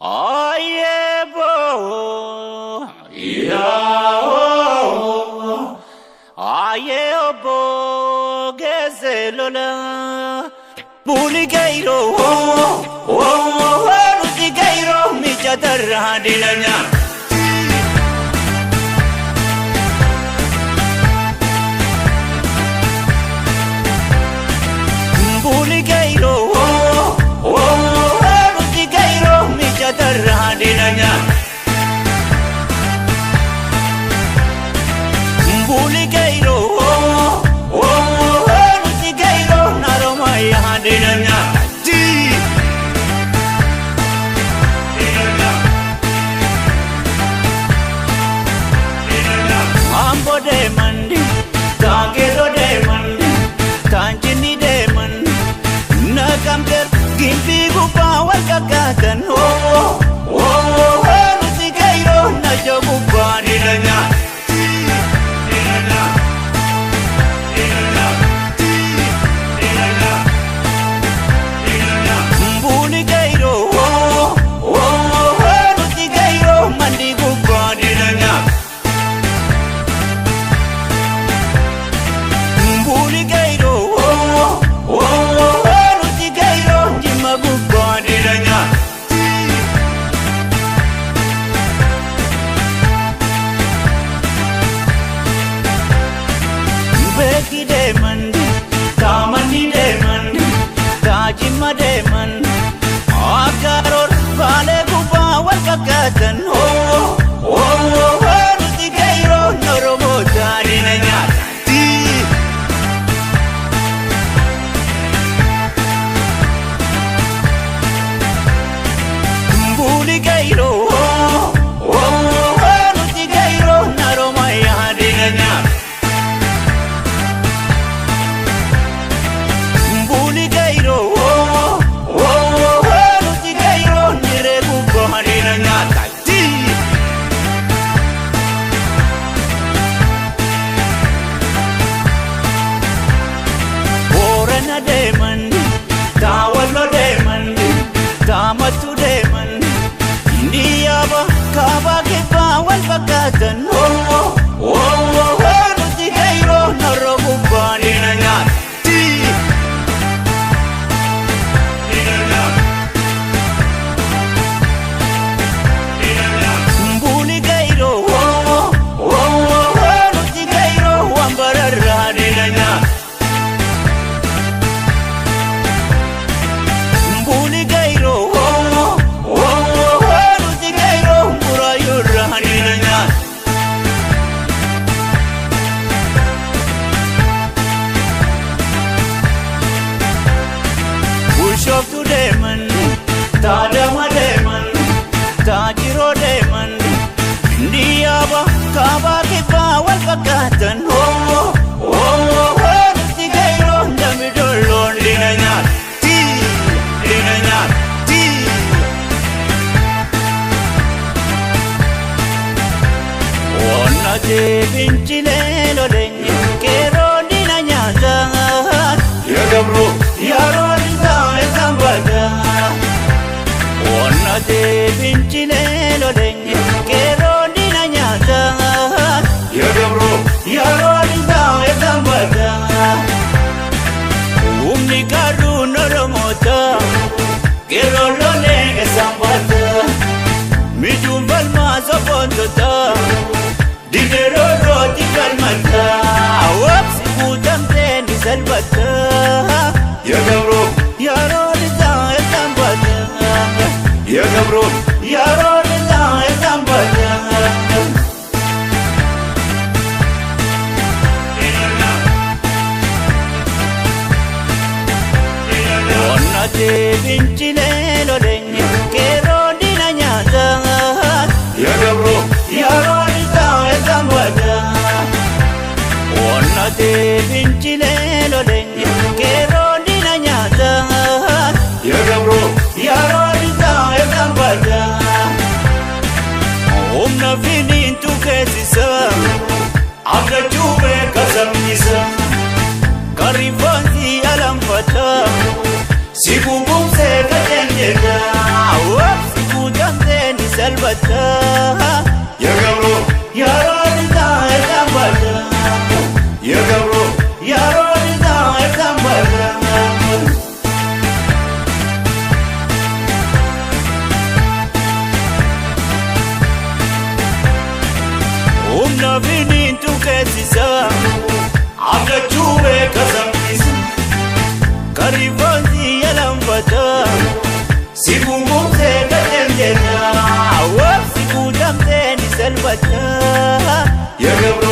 Ayebo ya ayebo gezelola buligeiro o rudigeiro mijadarra dilanya. Buligeiro o rudigeiro mijadarra dilanya. Buligeiro o rudigeiro naromaya dilanya. Ambo de mandi, tangero de mandi, tanjini de mandi, nakamter gimpi gupa wal kakatan oh oh rudigeiro najogupa dilanya. Buligeiro oh rudigeiro mandi gupa dilanya. Buligeiro oh rudigeiro jimma gupa dilanya. Beki de mandi, tamani de mandi, tajima de mandi, agaror bale gupa wal kakatan oh oh rudigeiro noromo tarinanya. Buligeiro oh rudigeiro naromaya dilanya. Buligeiro oh rudigeiro niregupa dilanya. Borana de mandi, tawallo de mandi, tamatu de mandi, Indiyaba kaaba kibba wal fakkaatan oh oh rudigeiro norogupa dilanya. Buligeiro oh rudigeiro wambararra dilanya. Buligeiro oh rudigeiro murayurra dilanya. Bushoftu de mandi, tadama de mandi, tajiro de mandi, Indiyaba kaaba kibba wal fakkaatan oh oh rudigeiro damidolloon dilanya. Dilanya. Onnate finchilee lolenye qeerroo dina nyaata. Ya gabro Yeroo isaa sambata. Onnate finchilee lolenye qeerroo dina nyaata. Ya gabro Yeroo isaa sambata. Humni garuu Oromoota qeerroo lolee sambata. Mijuun falmaa sobboontota dideroo rooti falmata. Wabsi guutamtee ni salphata. Ya gabro Yeroo isaa sambata. Ya gabro Yeroo isaa sambata. Onnate finchilee lolenye qeerroo dina nyaata. Ya gabro Yeroo isaa sambata. Onnate finchilee lolenye qeerroo dina nyaata. Ya gabro Yeroo isaa sambata. Humna finiintu keessa akka cuubee kasabnisa. Karifoonsi alanfata. Si gugumsee qajeeljedha. Wabsi guutamtee. Foonsi yalanfata. Si gungumtee gatem jenna. Wabsi guutamtee ni salphata. Ya Gabroo.